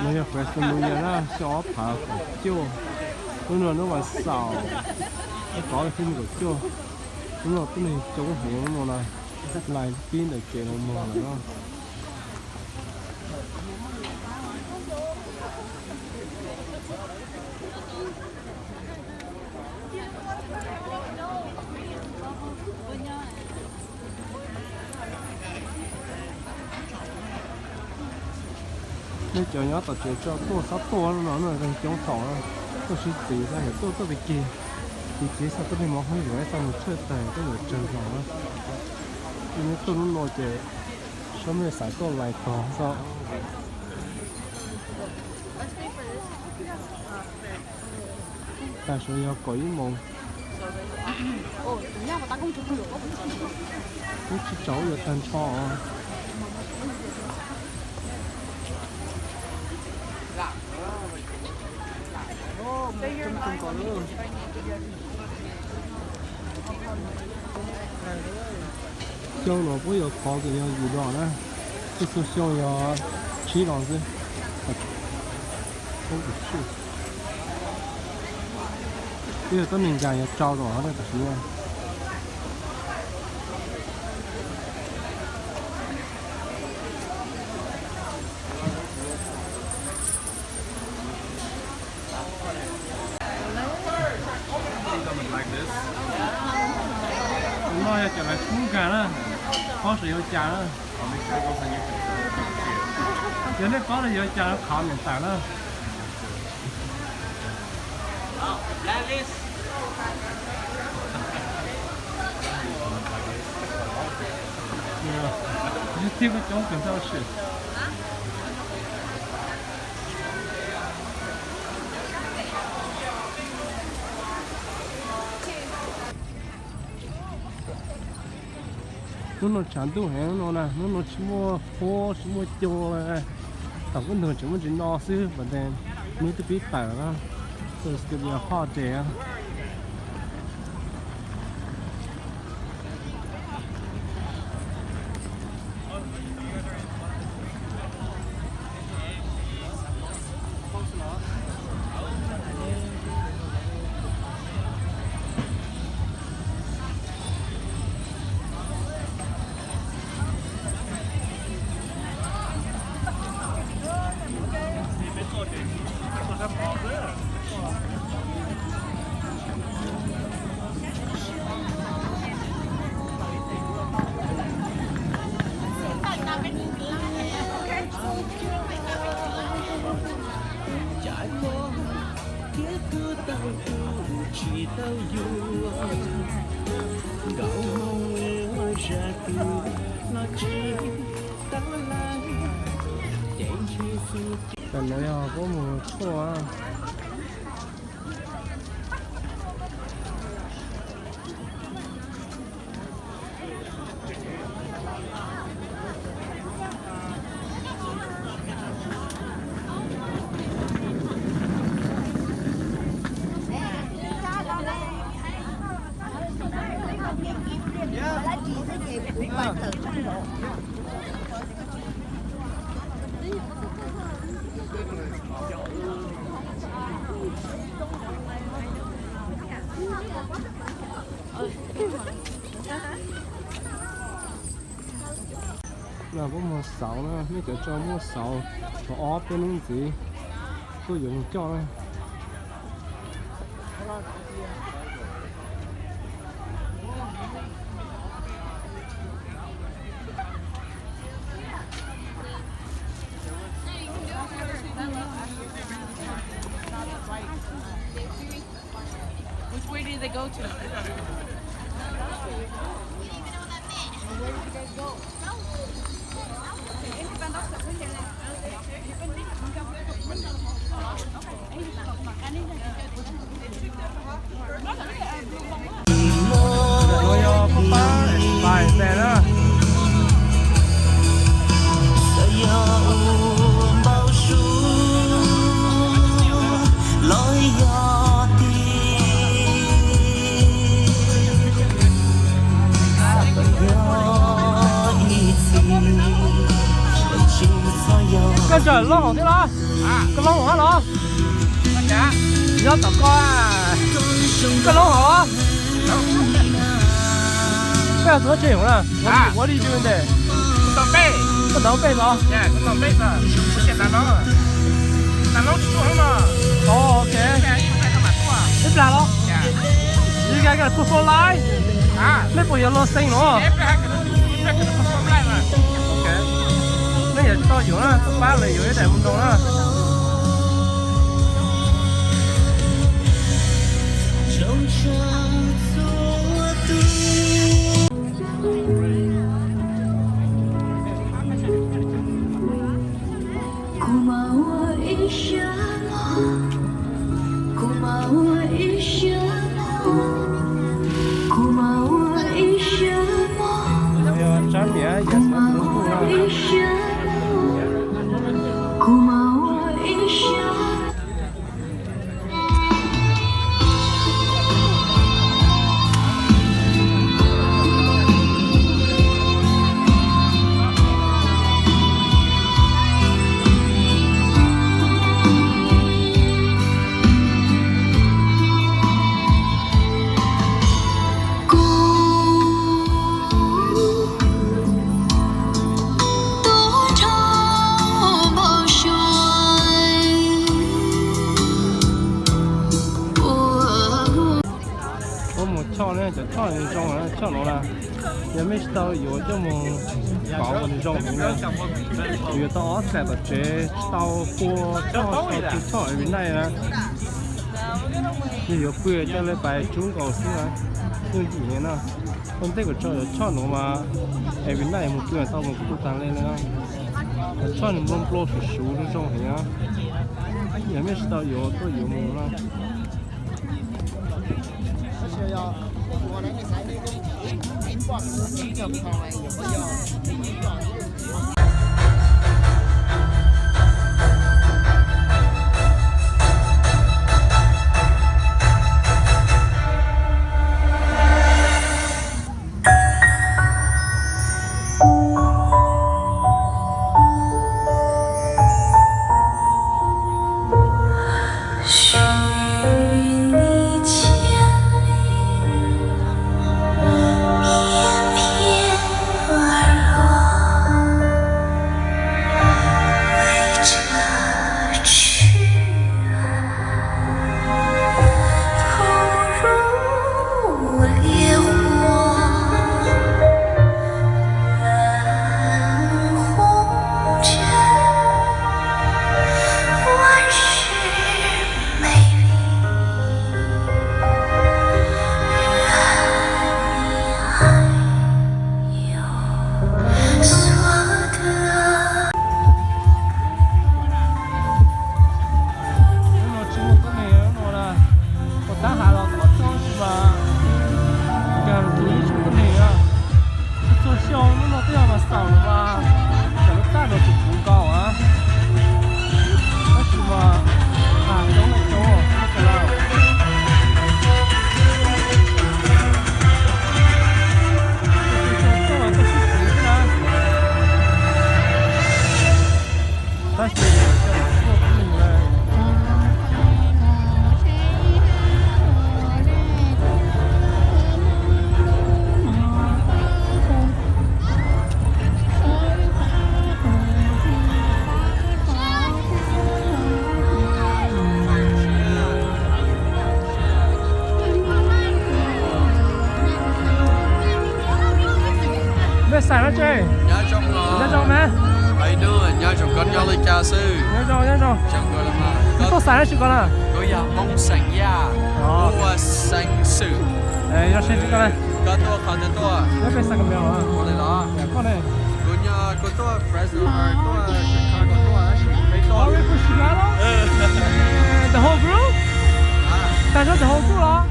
No yog Fresno New Year na, xyoo ob phav kaum cuaj. Lub no hnub vas xaum, hnub kov xyoo kaum cuaj. Lub no tuaj neeg coob heev, lub no na, lais pib ntawm kev los mus lawm no. Nej cov nyob tom tsev tso tuaj txhob tuaj no, no coob thaum tuaj sib txiv xwb, tuaj tuaj pem kiag, txiv txiv xwb, tuaj neeg mov hoob yuav xwb, mus tshawj tawg tuaj yuav tsawg hlo. Nyob tuaj lub no ces sab mej xav tuaj lais tog xwb. Tag su yog kaum ib moos. Lub tsib caug yuav tag nrho. Xyoo no puab yuav khov kws yog yim dos na, txhua xyoo yog tsib dos xwb. Twb yog tuab neeg ncaim yog rau tom tam sim no. No yog cov lawv kub nkag na, paub sav yuav cas na. Yog nej paub no yuav cas qhov niam tawm na. Thiab koj coob kawg tab sis. Hnub no tshav ntuj heev no na, hnub no tsis muaj huab tsis muaj cua. Tom qub ntug tseem muaj ntsis no xwb, but then hnub twb pib tawm na. So it's gonna be a hot day. Tam no yog puab mus tshuaj. No puab muag xauv na, nej cov tso muag xauv tau ob peb hnub ntxiv, tuaj yuav mus coj na. Which way did they go to? Where did you guys go? Ntawm no yog pab pab pais tes na. Xyov ua npau suav los yog tiag, xyov ib Koj loob hauv los? Nyob tom koj, koj loob hauv los? Koj yog tus dab tsi hauv na? What are you doing there? Koj ntaus pej los? Ok. Ib plag los? You guys gonna put phone line? Mej puas yuav luag xeev no? Nej yuav tsis tau yuav na, tus pab lawv yuav ib daim mus nroo na. Mus choj, cov choj zoo, choj no na. Yog mej tsis tau yuav coj mus kov ua zoo heev na, yuav tau ob txhais tom tsev, tsis tau pua choj, tsis tau pua choj every night na. Yog yuav pw coj lawv pais tsub nkaus xwb na, yooj yim na. Ua ntej kuv tso cov choj no mas every night mus pw tau mus kuj tag li na. Cov choj nws npau npau suv suv zoo zoo heev na. Yog mej tsis tau yuav tuaj yuav mus na. Hnub no tsis muaj tuab neeg no na, puas tab has los tom tsob tsis mas, nkag tus ib tsis muaj tuab neeg na. Txhua xyoo hnub no twb yog mas xaus los mas, tam lub taj no tsis puv nkaus na. Tab sis mas has coob li coob, tab sis mas tuaj tsis puv xwb na. Tab sis Mej xaim dab tsi? Nyob zoo mas. Nyob zoo koj nyob li cas xwb? Nyob zoo, nyob zoo. Koj tuaj xaim dab tsi ko na? Kuv yog Hmoob xeem Yaj, kuv ua xeev xwm. Koj tuaj qhov twg tuaj? Ua li los? Kuv tuaj Fresno, tuaj Chicago tuaj, tab sis peb tuaj. The whole group? Tag nrho the whole group los?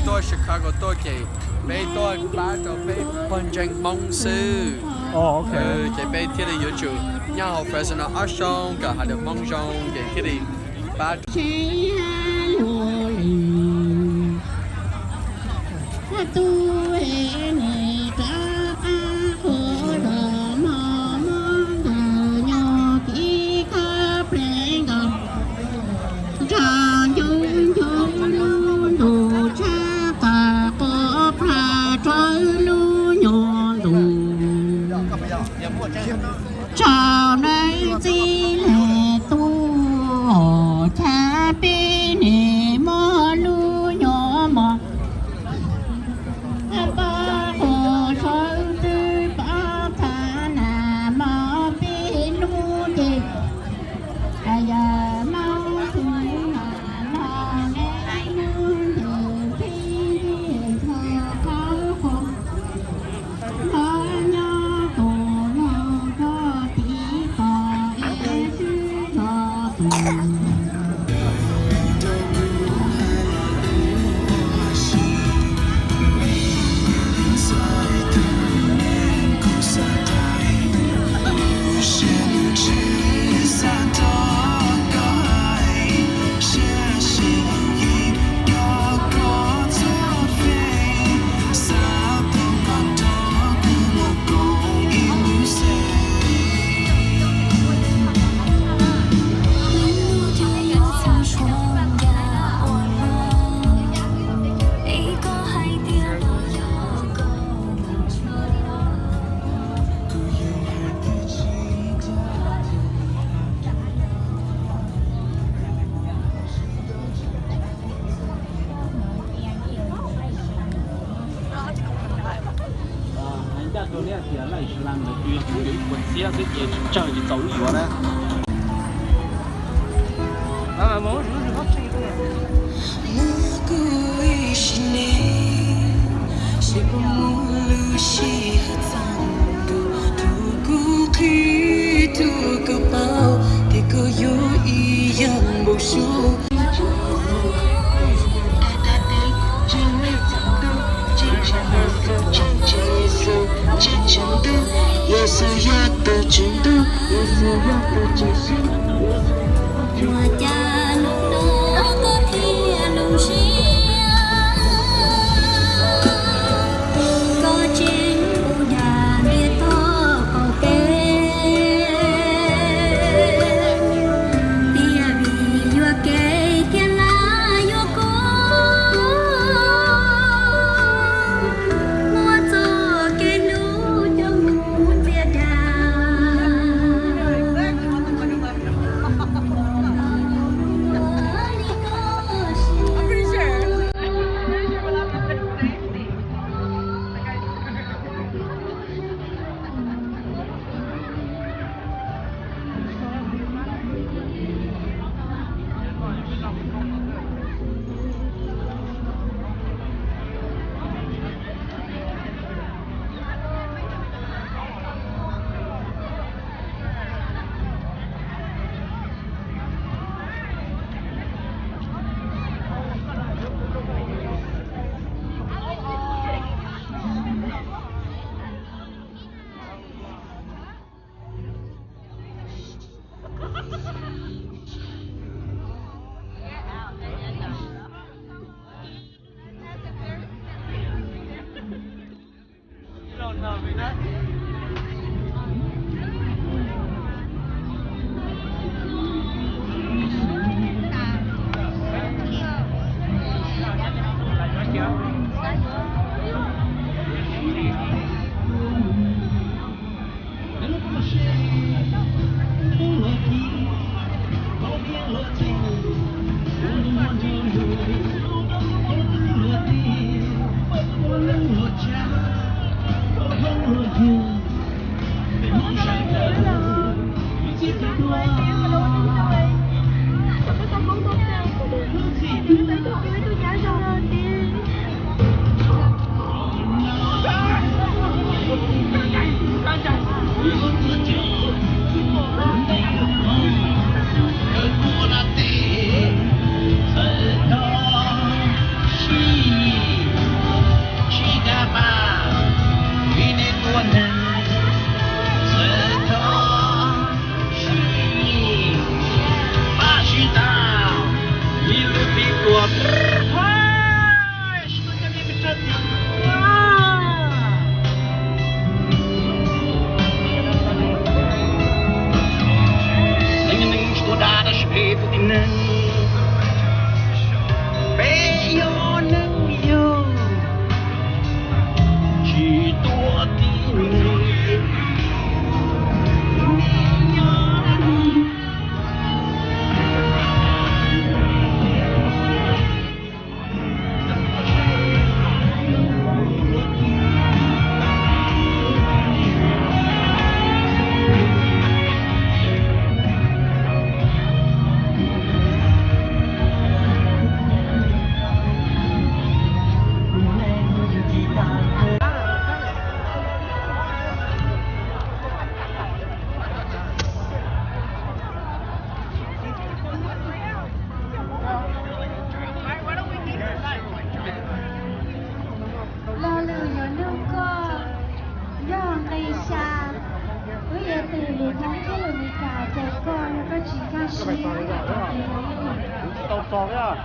Tuaj Chicago tuaj ces peb tuaj pab rau peb pawg ntseeg Hmoob xwb. Ces peb thiaj li yuav tsum nyob hauv Fresno ob xyoos kom hais lus Hmoob zoo ces thiaj li pab. Hais ncaj rau nej tias laj slam ntawd kuj yog kuv yuav ib puas txiab xwb ces tsis tsawg ces txaus lub yuav na. Ua cas hnub no koj thiaj los siab, koj tseem ua dag ntiag tog qaum kev, tiag vim yuam kev thiab laj yuam koob, muab txoj kev hlub coj mus txias dag. Neej neeg tsis tuaj dab tab sis peb tuaj tib neeg, peb yog neeg yog tsis tuaj tib neeg. Tsis tau txog thiab.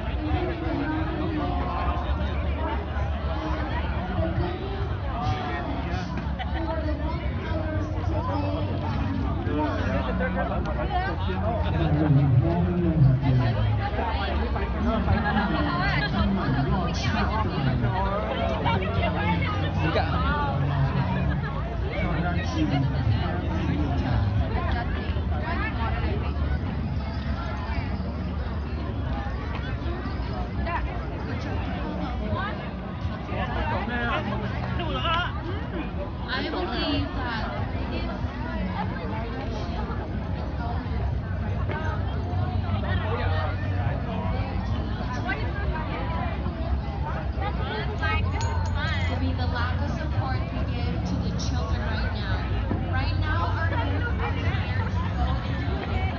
I believe that this will be the lack of support we give to the children right now. Right now, our youth are scared to go into it.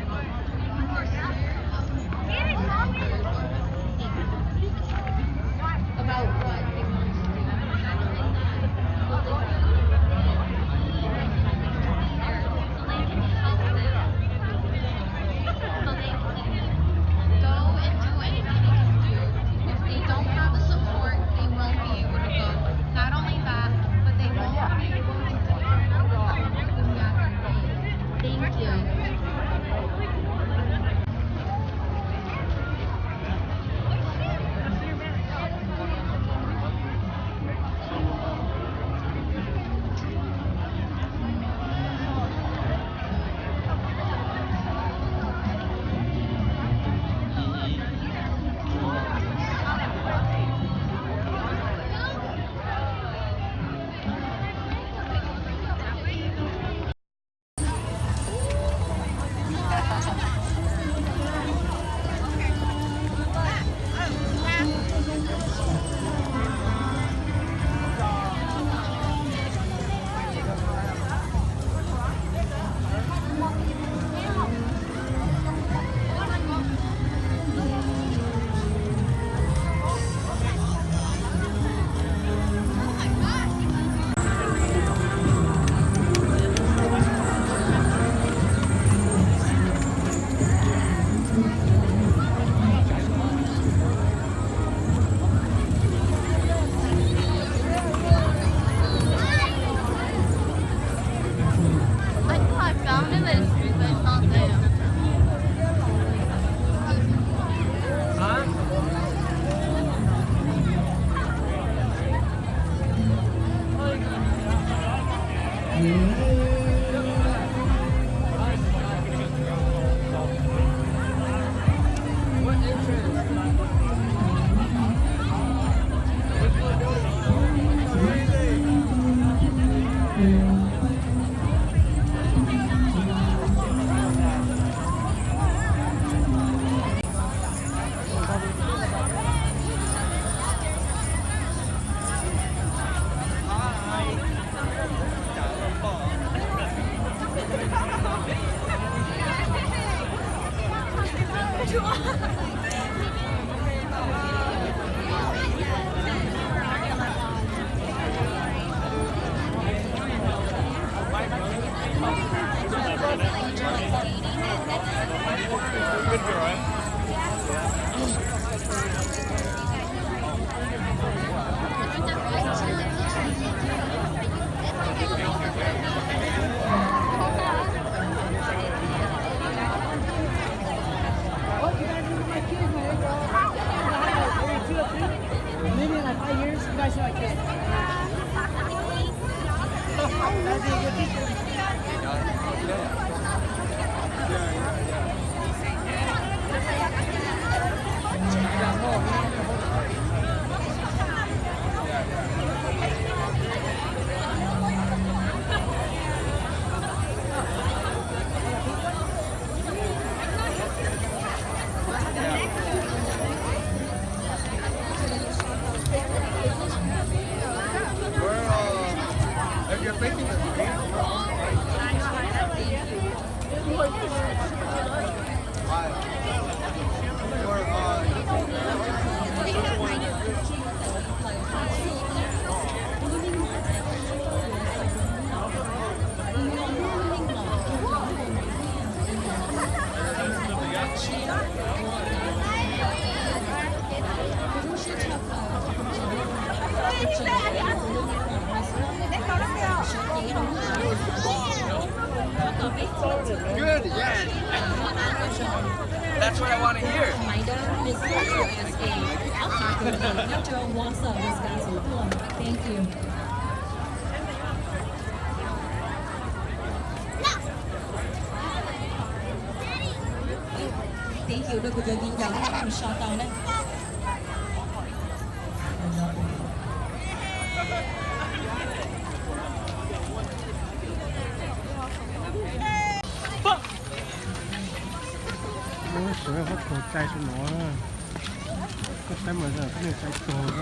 About what they want to do. Not only that, but they feel like they can be there, so they can help them. So they can go and do anything they can do. If they don't have the support, they won't be able to go. Not only that, but they won't be able to do everything that they Thank you. I thought I found it, but it's not there. Maybe in like five years, you guys are like this. That's a good teacher. Good, yeah. That's what I want to hear. Reminder, this video is a outdoor, natural water, Wisconsin. Thank you. Thank you, kuv cov viv ncaus so tau na. Lub sawv daws pab tuag cai rau no. Koj saib mas, koj niag cai tuag,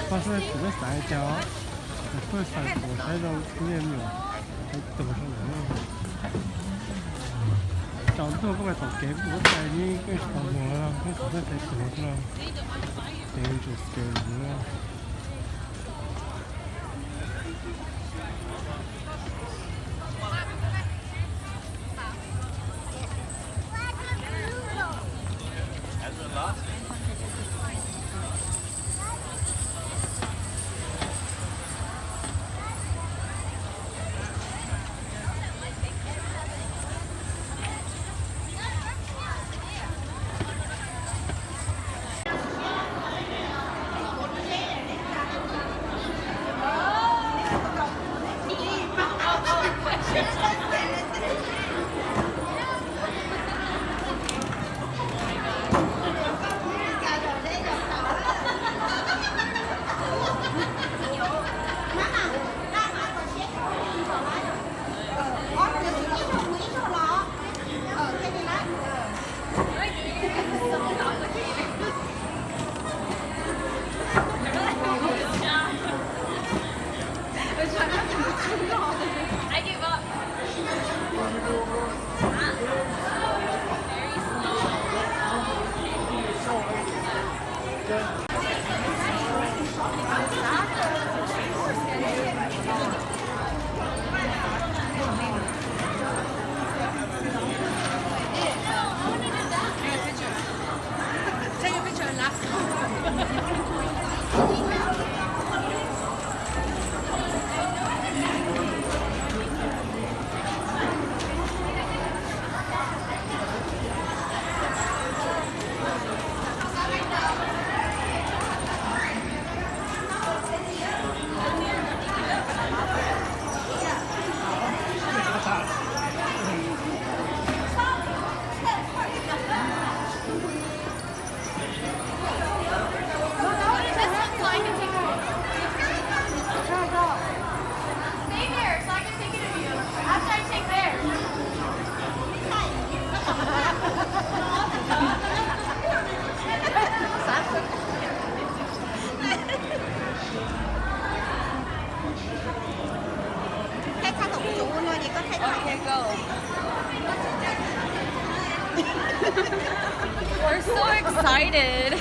koj saib kuv peb xav cas, kuv peb xav kuv saib zoo kuv niag me nyuam cai tuag rau no. Tsaus ntuj koj mus tom kev kuv cai ni, koj tsis tau mus, koj kuv peb cai tuag no. Ces ntsuas kev no. Thaij txog thaum kuv ua no ces koj thaij tau. We're so excited.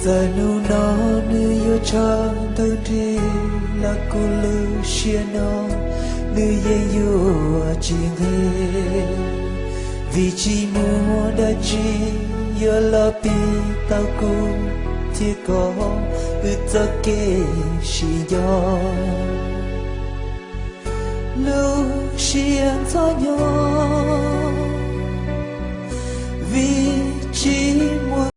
Txawm hnub no nws yuav tshav ntuj nrig los kuv lub siab no nws yeej yuav tsis nqig, vim tsis muaj dab tsi yuav los pib tau kuv thiab koj wb txoj kev sib nco. Lub siab ntxhov nyob vim tsis